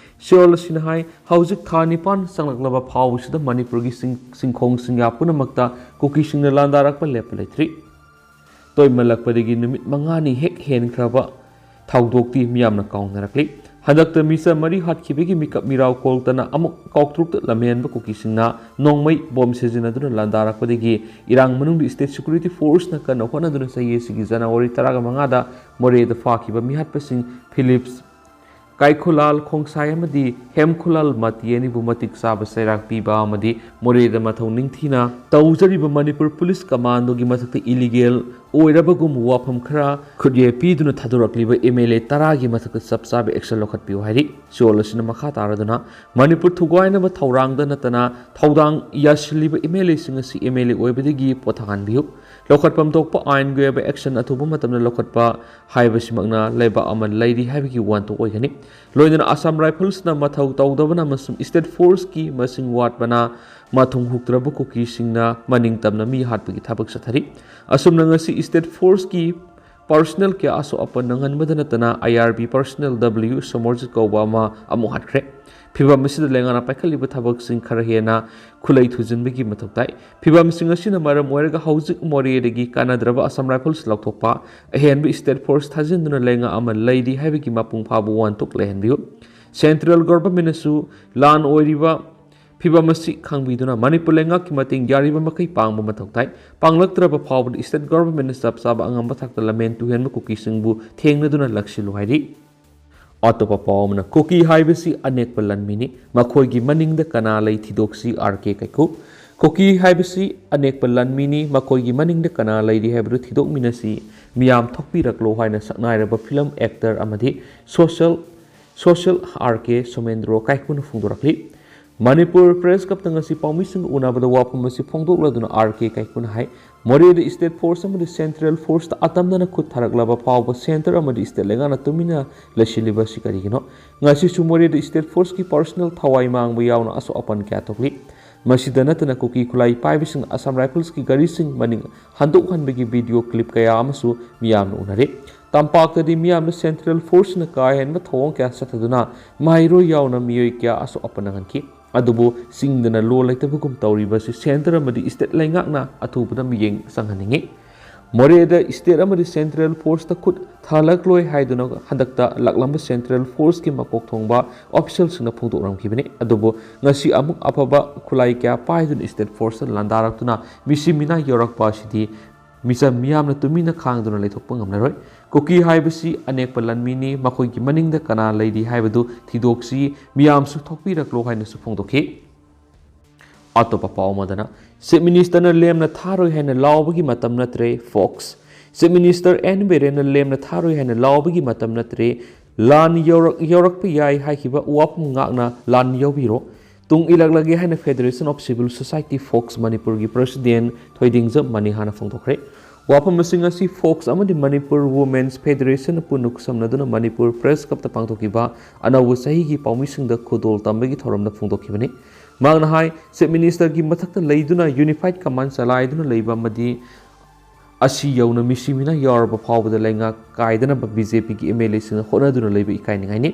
ꯆꯦꯔꯣꯜ ꯑꯁꯤꯅ ꯍꯥꯏ, ꯍꯧꯖꯤꯛ ꯊꯥ ꯅꯤꯄꯥꯟ ꯆꯪꯂꯛꯂꯕ ꯐꯥꯎꯕꯁꯤꯗ ꯃꯅꯤꯄꯨꯔꯒꯤ ꯆꯤꯡ-, ꯆꯤꯡꯈꯣꯡ ꯆꯤꯡꯌꯥ ꯄꯨꯝꯅꯃꯛꯇ ꯀꯨꯀꯤꯁꯤꯡꯅ ꯂꯥꯟꯗꯥꯔꯛꯄ ꯂꯦꯞꯄ ꯂꯩꯇ꯭ꯔꯤ꯫ ꯇꯣꯏꯃꯜꯂꯛꯄꯗꯒꯤ ꯅꯨꯃꯤꯠ ꯃꯉꯥꯅꯤ ꯍꯦꯛ ꯍꯦꯟꯈ꯭ꯔꯕ ꯊꯧꯗꯣꯛꯇꯤ ꯃꯤꯌꯥꯝꯅ ꯀꯥꯎꯅꯔꯛꯂꯤ꯫ ꯍꯟꯗꯛꯇ ꯃꯤꯆꯝ ꯃꯔꯤ ꯍꯥꯠꯈꯤꯕꯒꯤ ꯃꯤꯀꯞ ꯃꯤꯔꯥꯎ ꯀꯣꯜꯇꯅ ꯑꯃꯨꯛ ꯀꯥꯎꯇ꯭ꯔꯨꯛꯇ ꯂꯝꯍꯦꯟꯕ ꯀꯨꯀꯤꯁꯤꯡꯅ ꯅꯣꯡꯃꯩ ꯕꯣꯝ ꯁꯤꯖꯤꯟꯅꯗꯨꯅ ꯂꯥꯟꯗꯥꯔꯛꯄꯗꯒꯤ ꯏꯔꯥꯡ ꯃꯅꯨꯡꯗ State Security Forceꯅ ꯀꯟꯅ ꯍꯣꯠꯅꯗꯨꯅ ꯆꯍꯤ ꯑꯁꯤꯒꯤ ꯖꯅꯋꯥꯔꯤ ꯇꯔꯥꯃꯉꯥꯗ ꯃꯣꯔꯦꯗ ꯐꯥꯈꯤꯕ ꯃꯤꯍꯥꯠꯄꯁꯤꯡ ꯐꯤꯂꯤꯞꯁ ꯀꯥꯏꯈꯨꯂꯥꯜ ꯈꯣꯡꯁꯥꯏ ꯑꯃꯗꯤ ꯍꯦꯝꯈꯨꯂꯥꯜ ꯃꯇꯤ ꯑꯅꯤꯕꯨ ꯃꯇꯤꯛ ꯆꯥꯕ ꯆꯩꯔꯥꯛ ꯄꯤꯕ ꯑꯃꯗꯤ ꯃꯣꯔꯦꯗ ꯃꯊꯧ ꯅꯤꯡꯊꯤꯅ ꯇꯧꯖꯔꯤꯕ ꯃꯅꯤꯄꯨꯔ ꯄꯨꯂꯤꯁ ꯀꯃꯥꯟꯗꯣꯒꯤ ꯃꯊꯛꯇ illegal ꯑꯣꯏꯔꯕꯒꯨꯝ ꯋꯥꯐꯝ ꯈꯔ ꯈꯨꯠꯌꯦꯛ ꯄꯤꯗꯨꯅ ꯊꯥꯗꯣꯔꯛꯂꯤꯕ MLA ꯇꯔꯥꯒꯤ ꯃꯊꯛꯇ ꯆꯞ ꯆꯥꯕ action ꯂꯧꯈꯠꯄꯤꯌꯨ ꯍꯥꯏꯔꯤ꯫ ꯆꯦꯔꯣꯜ ꯑꯁꯤꯅ ꯃꯈꯥ ꯇꯥꯔꯗꯨꯅ, ꯃꯅꯤꯄꯨꯔ ꯊꯨꯒꯥꯏꯅꯕ ꯊꯧꯔꯥꯡꯗ ꯅꯠꯇꯅ ꯊꯧꯗꯥꯡ ꯌꯥꯁꯤꯜꯂꯤꯕ MLAꯁꯤꯡ ꯑꯁꯤ MLA ꯑꯣꯏꯕꯗꯒꯤ ꯄꯣꯊꯥꯍꯟꯕꯤꯌꯨ꯫ ꯂꯧꯈꯠꯐꯝ ꯊꯣꯛꯄ ꯑꯥꯏꯟꯒꯤ ꯑꯣꯏꯕ action ꯑꯊꯨꯕ ꯃꯇꯝꯗ ꯂꯧꯈꯠꯄ ꯍꯥꯏꯕꯁꯤꯃꯛꯅ ꯂꯩꯕꯥꯛ ꯑꯃ ꯂꯩꯔꯤ ꯍꯥꯏꯕꯒꯤ ꯋꯥꯍꯟꯊꯣꯛ ꯑꯣꯏꯒꯅꯤ꯫ ꯂꯣꯏꯅꯅ Assam Riflesꯅ ꯃꯊꯧ ꯇꯧꯗꯕꯅ ꯑꯃꯁꯨꯡ State Forceꯀꯤ ꯃꯁꯤꯡ ꯋꯥꯠꯄꯅ ꯃꯊꯣꯡ ꯍꯨꯛꯇ꯭ꯔꯕ ꯀꯨꯀꯤꯁꯤꯡꯅ ꯃꯅꯤꯡ ꯇꯝꯅ ꯃꯤ ꯍꯥꯠꯄꯒꯤ ꯊꯕꯛ ꯆꯠꯊꯔꯤ꯫ ꯑꯁꯨꯝꯅ ꯉꯁꯤ State Forceꯀꯤ personnel ꯀꯌꯥ ꯑꯁꯣꯛ ꯑꯄꯟ ꯅꯪꯍꯟꯕꯗ ꯅꯠꯇꯅ IRB personnel W ꯁꯣꯃꯣꯔꯖꯤꯠ ꯀꯧꯕ ꯑꯃ ꯑꯃꯨꯛ ꯍꯥꯠꯈ꯭ꯔꯦ꯫ ꯐꯤꯚꯝ ꯑꯁꯤꯗ ꯂꯩꯉꯥꯛꯅ ꯄꯥꯏꯈꯠꯂꯤꯕ ꯊꯕꯛꯁꯤꯡ ꯈꯔ ꯍꯦꯟꯅ ꯈꯨꯠꯂꯩ ꯊꯨꯖꯤꯟꯕꯒꯤ ꯃꯊꯧ ꯇꯥꯏ꯫ ꯐꯤꯚꯝꯁꯤꯡ ꯑꯁꯤꯅ ꯃꯔꯝ ꯑꯣꯏꯔꯒ ꯍꯧꯖꯤꯛ ꯃꯣꯔꯦꯗꯒꯤ ꯀꯥꯟꯅꯗ꯭ꯔꯕ Assam Rifles ꯂꯧꯊꯣꯛꯄ, ꯑꯍꯦꯟꯕ State Force ꯊꯥꯖꯤꯟꯗꯨꯅ ꯂꯩꯉꯥꯛ ꯑꯃ ꯂꯩꯔꯤ ꯍꯥꯏꯕꯒꯤ ꯃꯄꯨꯡ ꯐꯥꯕ ꯋꯥꯍꯟꯊꯣꯛ ꯂꯩꯍꯟꯕꯤꯌꯨ꯫ Central Governmentꯅꯁꯨ ꯂꯥꯟ ꯑꯣꯏꯔꯤꯕ ꯐꯤꯚꯝ ꯑꯁꯤ ꯈꯪꯕꯤꯗꯨꯅ ꯃꯅꯤꯄꯨꯔ ꯂꯩꯉꯥꯛꯀꯤ ꯃꯇꯦꯡ ꯌꯥꯔꯤꯕ ꯃꯈꯩ ꯄꯥꯡꯕ ꯃꯊꯧ ꯇꯥꯏ꯫ ꯄꯥꯡꯂꯛꯇ꯭ꯔꯕ ꯐꯥꯎꯕꯗ state government ꯅ ꯆꯞ ꯆꯥꯕ ꯑꯉꯝꯕ ꯊꯥꯛꯇ ꯂꯝꯍꯦꯟ ꯇꯨꯍꯦꯟꯕ ꯀꯨꯀꯤꯁꯤꯡꯕꯨ ꯊꯦꯡꯅꯗꯨꯅ ꯂꯥꯛꯁꯤꯜꯂꯨ ꯍꯥꯏꯔꯤ꯫ ꯑꯇꯣꯞꯄ ꯄꯥꯎ ꯑꯃꯅ, ꯀꯨꯀꯤ ꯍꯥꯏꯕꯁꯤ ꯑꯅꯦꯛꯄ ꯂꯥꯟꯃꯤꯅꯤ, ꯃꯈꯣꯏꯒꯤ ꯃꯅꯤꯡꯗ ꯀꯅꯥ ꯂꯩ ꯊꯤꯗꯣꯛꯁꯤ, ꯑꯥꯔ ꯀꯦ ꯀꯥꯏꯀꯨ꯫ ꯀꯨꯀꯤ ꯍꯥꯏꯕꯁꯤ ꯑꯅꯦꯛꯄ ꯂꯥꯟꯃꯤꯅꯤ, ꯃꯈꯣꯏꯒꯤ ꯃꯅꯤꯡꯗ ꯀꯅꯥ ꯂꯩꯔꯤ ꯍꯥꯏꯕꯗꯨ ꯊꯤꯗꯣꯛꯃꯤꯟꯅꯁꯤ, ꯃꯤꯌꯥꯝ ꯊꯣꯛꯄꯤꯔꯛꯂꯣ ꯍꯥꯏꯅ ꯁꯛꯅꯥꯏꯔꯕ ꯐꯤꯂꯝ ꯑꯦꯛꯇꯔ ꯑꯃꯗꯤ ꯁꯣꯁꯤꯌꯦꯜ ꯁꯣꯁꯤꯌꯦꯜ ꯑꯥꯔ ꯀꯦ ꯁꯣꯃꯦꯟꯗ꯭ꯔꯣ ꯀꯥꯏꯀꯨꯅ ꯐꯣꯡꯗꯣꯔꯛꯂꯤ꯫ ꯃꯅꯤꯄꯨꯔ ꯄ꯭ꯔꯦꯁ ꯀ꯭ꯂꯕꯇ ꯉꯁꯤ ꯄꯥꯎꯃꯤꯁꯤꯡꯒ ꯎꯅꯕꯗ ꯋꯥꯐꯝ ꯑꯁꯤ ꯐꯣꯡꯗꯣꯛꯂꯗꯨꯅ ꯑꯥꯔ ꯀꯦ ꯀꯥꯏꯀꯨꯅ ꯍꯥꯏ, ꯃꯣꯔꯦꯗ state force ꯑꯃꯗꯤ central force ꯇ ꯑꯇꯝꯅꯅ ꯈꯨꯠ ꯊꯥꯔꯛꯂꯕ ꯐꯥꯎꯕ centre ꯑꯃꯗꯤ state ꯂꯩꯉꯥꯛꯅ ꯇꯨꯃꯤꯟꯅ ꯂꯩꯁꯤꯜꯂꯤꯕ ꯑꯁꯤ ꯀꯔꯤꯒꯤꯅꯣ? ꯉꯁꯤꯁꯨ ꯃꯣꯔꯦꯗ state force ꯀꯤ personnel ꯊꯋꯥꯏ ꯃꯥꯡꯕ ꯌꯥꯎꯅ ꯑꯁꯣꯛ ꯑꯄꯟ ꯀꯌꯥ ꯊꯣꯛꯂꯤ꯫ ꯃꯁꯤꯗ ꯅꯠꯇꯅ ꯀꯨꯀꯤ ꯈꯨꯠꯂꯥꯏ ꯄꯥꯏꯕꯁꯤꯡꯅ Assam Rifles ꯀꯤ ꯒꯥꯔꯤꯁꯤꯡ ꯃꯅꯤꯡ ꯍꯟꯗꯣꯛꯍꯟꯕꯒꯤ video clip ꯀꯌꯥ ꯑꯃꯁꯨ ꯃꯤꯌꯥꯝꯅ ꯎꯅꯔꯦ꯫ ꯇꯝꯄꯥꯛꯇꯗꯤ ꯃꯤꯌꯥꯝꯅ central force ꯅ ꯀꯥ ꯍꯦꯟꯕ ꯊꯧꯑꯣꯡ ꯀꯌꯥ ꯆꯠꯊꯗꯨꯅ ꯃꯍꯩꯔꯣꯏ ꯌꯥꯎꯅ ꯃꯤꯑꯣꯏ ꯀꯌꯥ ꯑꯁꯣꯛ ꯑꯄꯟ ꯅꯪꯍꯟꯈꯤ꯫ ꯑꯗꯨꯕꯨ ꯆꯤꯡꯗꯅ ꯂꯣ ꯂꯩꯇꯕꯒꯨꯝ ꯇꯧꯔꯤꯕ ꯑꯁꯤ centre ꯑꯃꯗꯤ state ꯂꯩꯉꯥꯛꯅ ꯑꯊꯨꯕꯗ ꯃꯤꯠꯌꯦꯡ ꯆꯪꯍꯟꯅꯤꯡꯏ꯫ ꯃꯣꯔꯦꯗ state ꯑꯃꯗꯤ central force ꯇ ꯈꯨꯠ ꯊꯥꯂꯛꯂꯣꯏ ꯍꯥꯏꯗꯨꯅ ꯍꯟꯗꯛꯇ ꯂꯥꯛꯂꯝꯕ central force ꯀꯤ ꯃꯀꯣꯛ ꯊꯣꯡꯕ official ꯁꯤꯡꯅ ꯐꯣꯡꯗꯣꯛꯂꯝꯈꯤꯕꯅꯤ꯫ ꯑꯗꯨꯕꯨ ꯉꯁꯤ ꯑꯃꯨꯛ ꯑꯐꯕ ꯈꯨꯠꯂꯥꯏ ꯀꯌꯥ ꯄꯥꯏꯗꯨꯅ state force ꯇ ꯂꯥꯟꯗꯥꯔꯛꯇꯨꯅ ꯃꯤꯁꯤ ꯃꯤꯅꯥ ꯌꯧꯔꯛꯄ ꯑꯁꯤꯗꯤ ꯃꯤꯆꯝ ꯃꯤꯌꯥꯝꯅ ꯇꯨꯃꯤꯟꯅ ꯈꯥꯡꯗꯨꯅ ꯂꯩꯊꯣꯛꯄ ꯉꯝꯂꯔꯣꯏ꯫ ꯀꯨꯀꯤ ꯍꯥꯏꯕꯁꯤ ꯑꯅꯦꯛꯄ ꯂꯥꯟꯃꯤꯅꯤ, ꯃꯈꯣꯏꯒꯤ ꯃꯅꯤꯡꯗ ꯀꯅꯥ ꯂꯩꯔꯤ ꯍꯥꯏꯕꯗꯨ ꯊꯤꯗꯣꯛꯁꯤ, ꯃꯤꯌꯥꯝꯁꯨ ꯊꯣꯛꯄꯤꯔꯛꯂꯣ ꯍꯥꯏꯅꯁꯨ ꯐꯣꯡꯗꯣꯛꯈꯤ꯫ ꯑꯇꯣꯞꯄ ꯄꯥꯎ ꯑꯃꯗꯅ, Chief Minister ꯅ ꯂꯦꯝꯅ ꯊꯥꯔꯣꯏ ꯍꯥꯏꯅ ꯂꯥꯎꯕꯒꯤ ꯃꯇꯝ ꯅꯠꯇ꯭ꯔꯦ, Fox꯫ Chief Minister ꯑꯦꯟ ꯕꯤꯔꯦꯟꯅ ꯂꯦꯝꯅ ꯊꯥꯔꯣꯏ ꯍꯥꯏꯅ ꯂꯥꯎꯕꯒꯤ ꯃꯇꯝ ꯅꯠꯇ꯭ꯔꯦ, ꯂꯥꯟ ꯌꯧꯔꯛ-, ꯌꯧꯔꯛꯄ ꯌꯥꯏ ꯍꯥꯏꯈꯤꯕ ꯋꯥꯐꯝ ꯉꯥꯛꯅ ꯂꯥꯟ ꯌꯧꯕꯤꯔꯣ꯫ ꯇꯨꯡ ꯏꯜꯂꯛꯂꯒꯦ ꯍꯥꯏꯅ Federation of Civil Society, Fox, ꯃꯅꯤꯄꯨꯔꯒꯤ president ꯊꯣꯏꯗꯤꯡꯖꯝ ꯃꯅꯤꯍꯥꯅ ꯐꯣꯡꯗꯣꯛꯈ꯭ꯔꯦ꯫ ꯋꯥꯐꯝ ꯑꯁꯤ ꯉꯁꯤ Fox ꯑꯃꯗꯤ Manipur Women's Federation ꯄꯨꯟꯅ ꯈꯨꯠꯁꯝꯅꯗꯨꯅ ꯃꯅꯤꯄꯨꯔ ꯄ꯭ꯔꯦꯁ ꯀ꯭ꯂꯕꯇ ꯄꯥꯡꯊꯣꯛꯈꯤꯕ ꯑꯅꯧꯕ ꯆꯍꯤꯒꯤ ꯄꯥꯎꯃꯤꯁꯤꯡꯗ ꯈꯨꯗꯣꯜ ꯇꯝꯕꯒꯤ ꯊꯧꯔꯝꯗ ꯐꯣꯡꯗꯣꯛꯈꯤꯕꯅꯤ꯫ ꯃꯍꯥꯛꯅ ꯍꯥꯏ, Chief Minister ꯒꯤ ꯃꯊꯛꯇ ꯂꯩꯗꯨꯅ unified command ꯆꯂꯥꯏꯗꯨꯅ ꯂꯩꯕ ꯑꯃꯗꯤ ꯑꯁꯤ ꯌꯧꯅ ꯃꯤꯁꯤ ꯃꯤꯅꯥ ꯌꯥꯎꯔꯕ ꯐꯥꯎꯕꯗ ꯂꯩꯉꯥꯛ ꯀꯥꯏꯗꯅꯕ ꯕꯤ ꯖꯦ ꯄꯤ ꯒꯤ ꯑꯦꯝ ꯑꯦꯜ ꯑꯦꯁꯤꯡꯅ ꯍꯣꯠꯅꯗꯨꯅ ꯂꯩꯕ ꯏꯀꯥꯏꯅꯤꯡꯉꯥꯏꯅꯤ꯫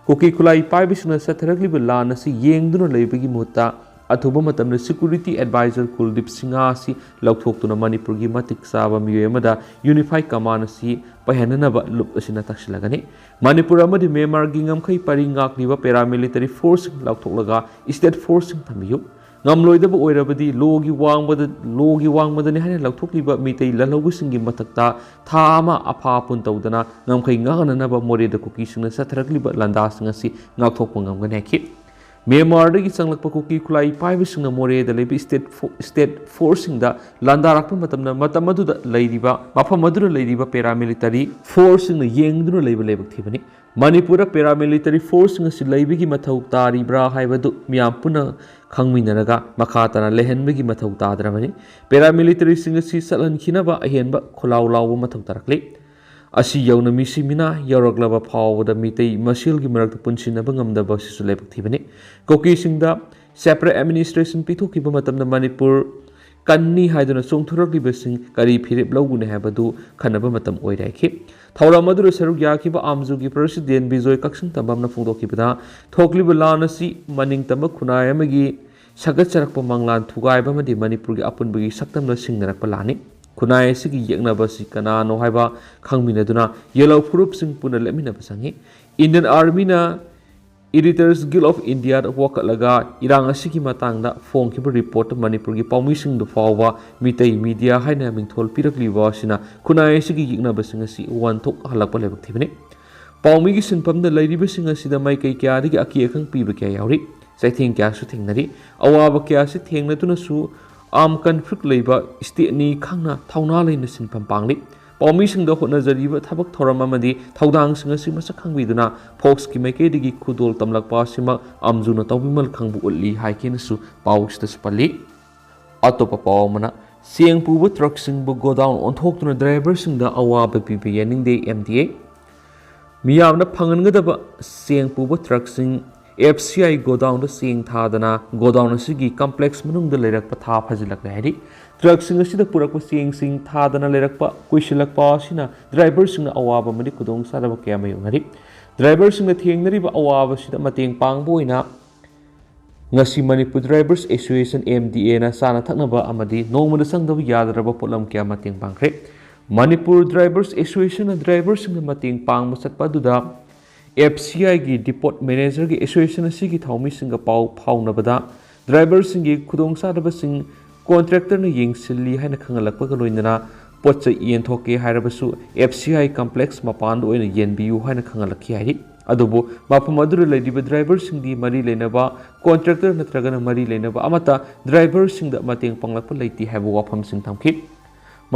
ꯀꯨꯀꯤ ꯈꯨꯠꯂꯥꯏ ꯄꯥꯏꯕꯁꯤꯡꯅ ꯆꯠꯊꯔꯛꯂꯤꯕ ꯂꯥꯟ ꯑꯁꯤ ꯌꯦꯡꯗꯨꯅ ꯂꯩꯕꯒꯤ ꯃꯍꯨꯠꯇ ꯑꯊꯨꯕ ꯃꯇꯝꯗ security advisor ꯀꯨꯜꯗꯤꯞ ꯁꯤꯡꯍ ꯑꯁꯤ ꯂꯧꯊꯣꯛꯇꯨꯅ ꯃꯅꯤꯄꯨꯔꯒꯤ ꯃꯇꯤꯛ ꯆꯥꯕ ꯃꯤꯑꯣꯏ ꯑꯃꯗ unified command ꯑꯁꯤ ꯄꯥꯏꯍꯟꯅꯅꯕ ꯂꯨꯞ ꯑꯁꯤꯅ ꯇꯛꯁꯤꯜꯂꯒꯅꯤ꯫ ꯃꯅꯤꯄꯨꯔ ꯑꯃꯗꯤ ꯃ꯭ꯌꯥꯟꯃꯥꯔꯒꯤ ꯉꯝꯈꯩ ꯄꯔꯤꯡ ꯉꯥꯛꯂꯤꯕ paramilitary forceꯁꯤꯡ ꯂꯧꯊꯣꯛꯂꯒ state forceꯁꯤꯡ ꯊꯝꯕꯤꯌꯨ꯫ ꯉꯝꯂꯣꯏꯗꯕ ꯑꯣꯏꯔꯕꯗꯤ ꯂꯣꯒꯤ ꯋꯥꯡꯃꯗ ꯂꯣꯒꯤ ꯋꯥꯡꯃꯗꯅꯤ ꯍꯥꯏꯅ ꯂꯧꯊꯣꯛꯂꯤꯕ ꯃꯤꯇꯩ ꯂꯥꯜꯍꯧꯕꯁꯤꯡꯒꯤ ꯃꯊꯛꯇ ꯊꯥ ꯑꯃ ꯑꯐꯥ ꯑꯄꯨꯟ ꯇꯧꯗꯅ ꯉꯝꯈꯩ ꯉꯥꯛꯅꯅꯕ ꯃꯣꯔꯦꯗ ꯀꯨꯀꯤꯁꯤꯡꯅ ꯆꯠꯊꯔꯛꯂꯤꯕ ꯂꯥꯟꯗꯥꯁꯤꯡ ꯑꯁꯤ ꯉꯥꯛꯊꯣꯛꯄ ꯉꯝꯒꯅꯤ ꯍꯥꯏꯈꯤ꯫ ꯃ꯭ꯌꯥꯟꯃꯥꯔꯗꯒꯤ ꯆꯪꯂꯛꯄ ꯀꯨꯀꯤ ꯈꯨꯠꯂꯥꯏ ꯄꯥꯏꯕꯁꯤꯡꯅ ꯃꯣꯔꯦꯗ ꯂꯩꯕ state fo- state forceꯁꯤꯡꯗ ꯂꯥꯟꯗꯥꯔꯛꯄ ꯃꯇꯝꯗ ꯃꯇꯝ ꯑꯗꯨꯗ ꯂꯩꯔꯤꯕ ꯃꯐꯝ ꯑꯗꯨꯗ ꯂꯩꯔꯤꯕ paramilitary forceꯁꯤꯡꯅ ꯌꯦꯡꯗꯨꯅ ꯂꯩꯕ ꯂꯥꯏꯕꯛ ꯊꯤꯕꯅꯤ꯫ ꯃꯅꯤꯄꯨꯔꯗ paramilitary forceꯁꯤꯡ ꯑꯁꯤ ꯂꯩꯕꯒꯤ ꯃꯊꯧ ꯇꯥꯔꯤꯕ꯭ꯔꯥ ꯍꯥꯏꯕꯗꯨ ꯃꯤꯌꯥꯝ ꯄꯨꯟꯅ ꯈꯪꯃꯤꯟꯅꯔꯒ ꯃꯈꯥ ꯇꯥꯅ ꯂꯩꯍꯟꯕꯒꯤ ꯃꯊꯧ ꯇꯥꯗ꯭ꯔꯕꯅꯤ꯫ Paramilitaryꯁꯤꯡ ꯑꯁꯤ ꯆꯠꯍꯟꯈꯤꯅꯕ ꯑꯍꯦꯟꯕ ꯈꯣꯜꯂꯥꯎ ꯂꯥꯎꯕ ꯃꯊꯧ ꯇꯥꯔꯛꯂꯤ꯫ ꯑꯁꯤ ꯌꯧꯅ ꯃꯤꯁꯤ ꯃꯤꯅꯥ ꯌꯧꯔꯛꯂꯕ ꯐꯥꯎꯕꯗ ꯃꯤꯇꯩ ꯃꯁꯦꯜꯒꯤ ꯃꯔꯛꯇ ꯄꯨꯟꯁꯤꯟꯅꯕ ꯉꯝꯗꯕ ꯑꯁꯤꯁꯨ ꯂꯥꯏꯕꯛ ꯊꯤꯕꯅꯤ꯫ ꯀꯨꯀꯤꯁꯤꯡꯗ separate administration ꯄꯤꯊꯣꯛꯈꯤꯕ ꯃꯇꯝꯗ ꯃꯅꯤꯄꯨꯔ ꯀꯟꯅꯤ ꯍꯥꯏꯗꯨꯅ ꯆꯣꯡꯊꯣꯔꯛꯂꯤꯕꯁꯤꯡ ꯀꯔꯤ ꯐꯤꯔꯦꯞ ꯂꯧꯒꯅꯤ ꯍꯥꯏꯕꯗꯨ ꯈꯟꯅꯕ ꯃꯇꯝ ꯑꯣꯏꯔꯦ ꯍꯥꯏꯈꯤ꯫ ꯊꯧꯔꯝ ꯑꯗꯨꯗ ꯁꯔꯨꯛ ꯌꯥꯈꯤꯕ ꯑꯥꯝꯖꯨꯒꯤ president ꯕꯤꯖꯣꯏ ꯀꯛꯆꯤꯡ ꯇꯝꯕꯝꯅ ꯐꯣꯡꯗꯣꯛꯈꯤꯕꯗ, ꯊꯣꯛꯂꯤꯕ ꯂꯥꯟ ꯑꯁꯤ ꯃꯅꯤꯡ ꯇꯝꯕ ꯈꯨꯟꯅꯥꯏ ꯑꯃꯒꯤ ꯁꯥꯒꯠꯆꯔꯛꯄ ꯃꯪꯂꯥꯟ ꯊꯨꯒꯥꯏꯕ ꯑꯃꯗꯤ ꯃꯅꯤꯄꯨꯔꯒꯤ ꯑꯄꯨꯟꯕꯒꯤ ꯁꯛꯇꯝꯅ ꯁꯤꯡꯅꯔꯛꯄ ꯂꯥꯟꯅꯤ꯫ ꯈꯨꯟꯅꯥꯏ ꯑꯁꯤꯒꯤ ꯌꯦꯛꯅꯕ ꯑꯁꯤ ꯀꯅꯥꯅꯣ ꯍꯥꯏꯕ ꯈꯪꯃꯤꯟꯅꯗꯨꯅ ꯌꯦꯜꯍꯧ ꯐꯨꯔꯨꯞꯁꯤꯡ ꯄꯨꯟꯅ ꯂꯦꯞꯃꯤꯟꯅꯕ ꯆꯪꯏ꯫ Indian Armyꯅ Editors Guild of Indiaꯗ ꯋꯥꯀꯠꯂꯒ ꯏꯔꯥꯡ ꯑꯁꯤꯒꯤ ꯃꯇꯥꯡꯗ ꯐꯣꯡꯈꯤꯕ reportꯇ ꯃꯅꯤꯄꯨꯔꯒꯤ ꯄꯥꯎꯃꯤꯁꯤꯡꯗ ꯐꯥꯎꯕ ꯃꯤꯇꯩ media ꯍꯥꯏꯅ ꯃꯤꯡꯊꯣꯜ ꯄꯤꯔꯛꯂꯤꯕ ꯑꯁꯤꯅ ꯈꯨꯟꯅꯥꯏ ꯑꯁꯤꯒꯤ ꯌꯦꯛꯅꯕꯁꯤꯡ ꯑꯁꯤ ꯋꯥꯟꯊꯣꯛꯍꯜꯂꯛꯄ ꯂꯥꯏꯕꯛ ꯊꯤꯕꯅꯤ꯫ ꯄꯥꯎꯃꯤꯒꯤ ꯁꯤꯟꯐꯝꯗ ꯂꯩꯔꯤꯕꯁꯤꯡ ꯑꯁꯤꯗ ꯃꯥꯏꯀꯩ ꯀꯌꯥꯗꯒꯤ ꯑꯀꯤ ꯑꯈꯪ ꯄꯤꯕ ꯀꯌꯥ ꯌꯥꯎꯔꯤ꯫ ꯆꯩꯊꯦꯡ ꯀꯌꯥꯁꯨ ꯊꯦꯡꯅꯔꯤ꯫ ꯑꯋꯥꯕ ꯀꯌꯥꯁꯤ ꯊꯦꯡꯅꯗꯨꯅꯁꯨ armed conflict ꯂꯩꯕ stateꯅꯤ ꯈꯪꯅ ꯊꯧꯅꯥ ꯂꯩꯅ ꯁꯤꯟꯐꯝ ꯄꯥꯡꯂꯤ꯫ ꯄꯥꯎꯃꯤꯁꯤꯡꯗ ꯍꯣꯠꯅꯖꯔꯤꯕ ꯊꯕꯛ ꯊꯧꯔꯝ ꯑꯃꯗꯤ ꯊꯧꯗꯥꯡꯁꯤꯡ ꯑꯁꯤ ꯃꯁꯛ ꯈꯪꯕꯤꯗꯨꯅ Foxꯀꯤ ꯃꯥꯏꯀꯩꯗꯒꯤ ꯈꯨꯗꯣꯜ ꯇꯝꯂꯛꯄ ꯑꯁꯤꯃꯛ ꯑꯥꯝꯖꯨꯅ ꯇꯧꯕꯤꯃꯜ ꯈꯪꯕ ꯎꯠꯂꯤ ꯍꯥꯏꯈꯤꯅꯁꯨ ꯄꯥꯎꯁꯤꯗꯁꯨ ꯄꯜꯂꯤ꯫ ꯑꯇꯣꯞꯄ ꯄꯥꯎ ꯑꯃꯅ, ꯆꯦꯡ ꯄꯨꯕ truckꯁꯤꯡꯕꯨ godown ꯑꯣꯟꯊꯣꯛꯇꯨꯅ driverꯁꯤꯡꯗ ꯑꯋꯥꯕ ꯄꯤꯕ ꯌꯥꯅꯤꯡꯗꯦ, MDA꯫ ꯃꯤꯌꯥꯝꯅ ꯐꯪꯍꯟꯒꯗꯕ ꯆꯦꯡ ꯄꯨꯕ truckꯁꯤꯡ FCI godownꯗ ꯆꯦꯡ ꯊꯥꯗꯅ godown ꯑꯁꯤꯒꯤ complex ꯃꯅꯨꯡꯗ ꯂꯩꯔꯛꯄ ꯊꯥ ꯐꯥꯖꯤꯜꯂꯛꯂꯦ ꯍꯥꯏꯔꯤ꯫ Truckꯁꯤꯡ ꯑꯁꯤꯗ ꯄꯨꯔꯛꯄ ꯆꯦꯡꯁꯤꯡ ꯊꯥꯗꯅ ꯂꯩꯔꯛꯄ ꯀꯨꯏꯁꯤꯜꯂꯛꯄ ꯑꯁꯤꯅ driverꯁꯤꯡꯅ ꯑꯋꯥꯕ ꯑꯃꯗꯤ ꯈꯨꯗꯣꯡꯆꯥꯗꯕ ꯀꯌꯥ ꯃꯥꯌꯣꯛꯅꯔꯤ꯫ Driverꯁꯤꯡꯅ ꯊꯦꯡꯅꯔꯤꯕ ꯑꯋꯥꯕꯁꯤꯗ ꯃꯇꯦꯡ ꯄꯥꯡꯕ ꯑꯣꯏꯅ ꯉꯁꯤ Manipur drivers association, M D ꯑꯦꯅ ꯆꯥꯅ ꯊꯛꯅꯕ ꯑꯃꯗꯤ ꯅꯣꯡꯃꯗ ꯆꯪꯗꯕ ꯌꯥꯗ꯭ꯔꯕ ꯄꯣꯠꯂꯝ ꯀꯌꯥ ꯃꯇꯦꯡ ꯄꯥꯡꯈ꯭ꯔꯦ꯫ ꯃꯅꯤꯄꯨꯔ ꯗ꯭ꯔꯥꯏꯚꯔꯁ ꯑꯦꯁꯣꯁꯤꯌꯦꯁꯟꯅ ꯗ꯭ꯔꯥꯏꯚꯔꯁꯤꯡꯅ ꯃꯇꯦꯡ ꯄꯥꯡꯕ ꯆꯠꯄ ꯑꯗꯨꯗ ꯑꯦꯐ ꯁꯤ ꯑꯥꯏꯒꯤ ꯗꯤꯄꯣꯠ ꯃꯦꯅꯦꯖꯔꯒꯤ ꯑꯦꯁꯣꯁꯤꯌꯦꯁꯟ ꯑꯁꯤꯒꯤ ꯊꯧꯃꯤꯁꯤꯡꯒ ꯄꯥꯎ ꯐꯥꯎꯅꯕꯗ ꯗ꯭ꯔꯥꯏꯚꯔꯁꯤꯡꯒꯤ ꯈꯨꯗꯣꯡꯆꯥꯗꯕꯁꯤꯡ ꯀꯣꯟꯇ꯭ꯔꯦꯛꯇꯔꯅ ꯌꯦꯡꯁꯤꯜꯂꯤ ꯍꯥꯏꯅ ꯈꯪꯍꯜꯂꯛꯄꯒ ꯂꯣꯏꯅꯅ ꯄꯣꯠ ꯆꯩ ꯌꯦꯟꯊꯣꯛꯀꯦ ꯍꯥꯏꯔꯕꯁꯨ ꯑꯦꯐ ꯁꯤ ꯑꯥꯏ ꯀꯝꯄ꯭ꯂꯦꯛꯁ ꯃꯄꯥꯟꯗ ꯑꯣꯏꯅ ꯌꯦꯟꯕꯤꯌꯨ ꯍꯥꯏꯅ ꯈꯪꯍꯜꯂꯛꯈꯤ ꯍꯥꯏꯔꯤ꯫ ꯑꯗꯨꯕꯨ ꯃꯐꯝ ꯑꯗꯨꯗ ꯂꯩꯔꯤꯕ ꯗ꯭ꯔꯥꯏꯚꯔꯁꯤꯡꯗꯤ ꯃꯔꯤ ꯂꯩꯅꯕ ꯀꯣꯟꯇ꯭ꯔꯦꯛꯇꯔ ꯅꯠꯇ꯭ꯔꯒꯅ ꯃꯔꯤ ꯂꯩꯅꯕ ꯑꯃꯠꯇ ꯗ꯭ꯔꯥꯏꯚꯔꯁꯤꯡꯗ ꯃꯇꯦꯡ ꯄꯥꯡꯂꯛꯄ ꯂꯩꯇꯦ ꯍꯥꯏꯕ ꯋꯥꯐꯝꯁꯤꯡ ꯊꯝꯈꯤ꯫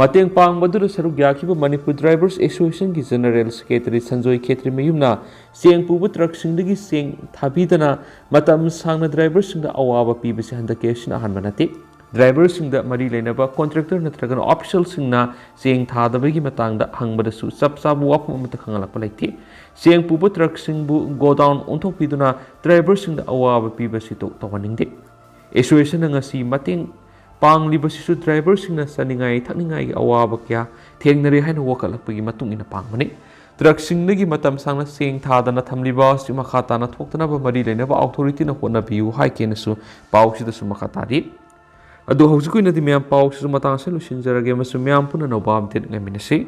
ꯃꯇꯦꯡ ꯄꯥꯡꯕꯗꯨꯗ ꯁꯔꯨꯛ ꯌꯥꯈꯤꯕ Manipur drivers ꯑꯦꯁꯣꯁꯤꯌꯦꯁꯟꯒꯤ general secretary Sanjoy ꯈꯦꯇ꯭ꯔꯤꯃꯌꯨꯝꯅ ꯆꯦꯡ ꯄꯨꯕ ꯇ꯭ꯔꯛꯁꯤꯡꯗꯒꯤ ꯆꯦꯡ ꯊꯥꯕꯤꯗꯅ ꯃꯇꯝ ꯁꯥꯡꯅ ꯗ꯭ꯔꯥꯏꯚꯔꯁꯤꯡꯗ ꯑꯋꯥꯕ ꯄꯤꯕꯁꯤ ꯍꯟꯗꯛꯀꯤ ꯑꯁꯤꯅ ꯑꯍꯥꯟꯕ ꯅꯠꯇꯦ꯫ ꯗ꯭ꯔꯥꯏꯚꯔꯁꯤꯡꯗ ꯃꯔꯤ ꯂꯩꯅꯕ ꯀꯣꯟꯇ꯭ꯔꯦꯛꯇꯔ ꯅꯠꯇ꯭ꯔꯒꯅ ꯑꯣꯐꯤꯁꯤꯌꯦꯜꯁꯤꯡꯅ ꯆꯦꯡ ꯊꯥꯗꯕꯒꯤ ꯃꯇꯥꯡꯗ ꯍꯪꯕꯗꯁꯨ ꯆꯞ ꯆꯥꯕ ꯋꯥꯐꯝ ꯑꯃꯠꯇ ꯈꯪꯍꯜꯂꯛꯄ ꯂꯩꯇꯦ꯫ ꯆꯦꯡ ꯄꯨꯕ ꯇ꯭ꯔꯛꯁꯤꯡꯕꯨ ꯒꯣꯗꯥꯎꯟ ꯑꯣꯟꯊꯣꯛꯄꯤꯗꯨꯅ ꯗ꯭ꯔꯥꯏꯚꯔꯁꯤꯡꯗ ꯑꯋꯥꯕ ꯄꯤꯕꯁꯤ ꯇꯣ-, ꯇꯧꯍꯟꯅꯤꯡꯗꯦ꯫ ꯑꯦꯁꯣꯁꯤꯌꯦꯁꯟꯅ ꯉꯁꯤ ꯃꯇꯦꯡ ꯄꯥꯡꯂꯤꯕꯁꯤꯁꯨ ꯗ꯭ꯔꯥꯏꯚꯔꯁꯤꯡꯅ ꯆꯥꯅꯤꯡꯉꯥꯏ ꯊꯛꯅꯤꯡꯉꯥꯏꯒꯤ ꯑꯋꯥꯕ ꯀꯌꯥ ꯊꯦꯡꯅꯔꯦ ꯍꯥꯏꯅ ꯋꯥꯀꯠꯂꯛꯄꯒꯤ ꯃꯇꯨꯡ ꯏꯟꯅ ꯄꯥꯡꯕꯅꯤ꯫ ꯇ꯭ꯔꯛꯁꯤꯡꯗꯒꯤ ꯃꯇꯝ ꯁꯥꯡꯅ ꯆꯦꯡ ꯊꯥꯗꯅ ꯊꯝꯂꯤꯕ ꯑꯁꯤ ꯃꯈꯥ ꯇꯥꯅ ꯊꯣꯛꯇꯅꯕ ꯃꯔꯤ ꯂꯩꯅꯕ ꯑꯣꯊꯣꯔꯤꯇꯤꯅ ꯍꯣꯠꯅꯕꯤꯌꯨ ꯍꯥꯏꯒꯦꯅꯁꯨ ꯄꯥꯎꯁꯤꯗꯁꯨ ꯃꯈꯥ ꯇꯥꯔꯤ꯫ ꯑꯗꯨ ꯍꯧꯖꯤꯛꯀꯤ ꯑꯣꯏꯅꯗꯤ ꯃꯌꯥꯝ ꯄꯥꯎꯁꯤꯁꯨ ꯃꯇꯥꯡ ꯑꯁꯤꯗ ꯂꯣꯏꯁꯤꯟꯖꯔꯒꯦ ꯑꯃꯁꯨꯡ ꯃꯌꯥꯝ ꯄꯨꯟꯅ ꯑꯅꯧꯕ ꯑꯞꯗꯦꯠ ꯉꯥꯏꯃꯤꯟꯅꯁꯤ꯫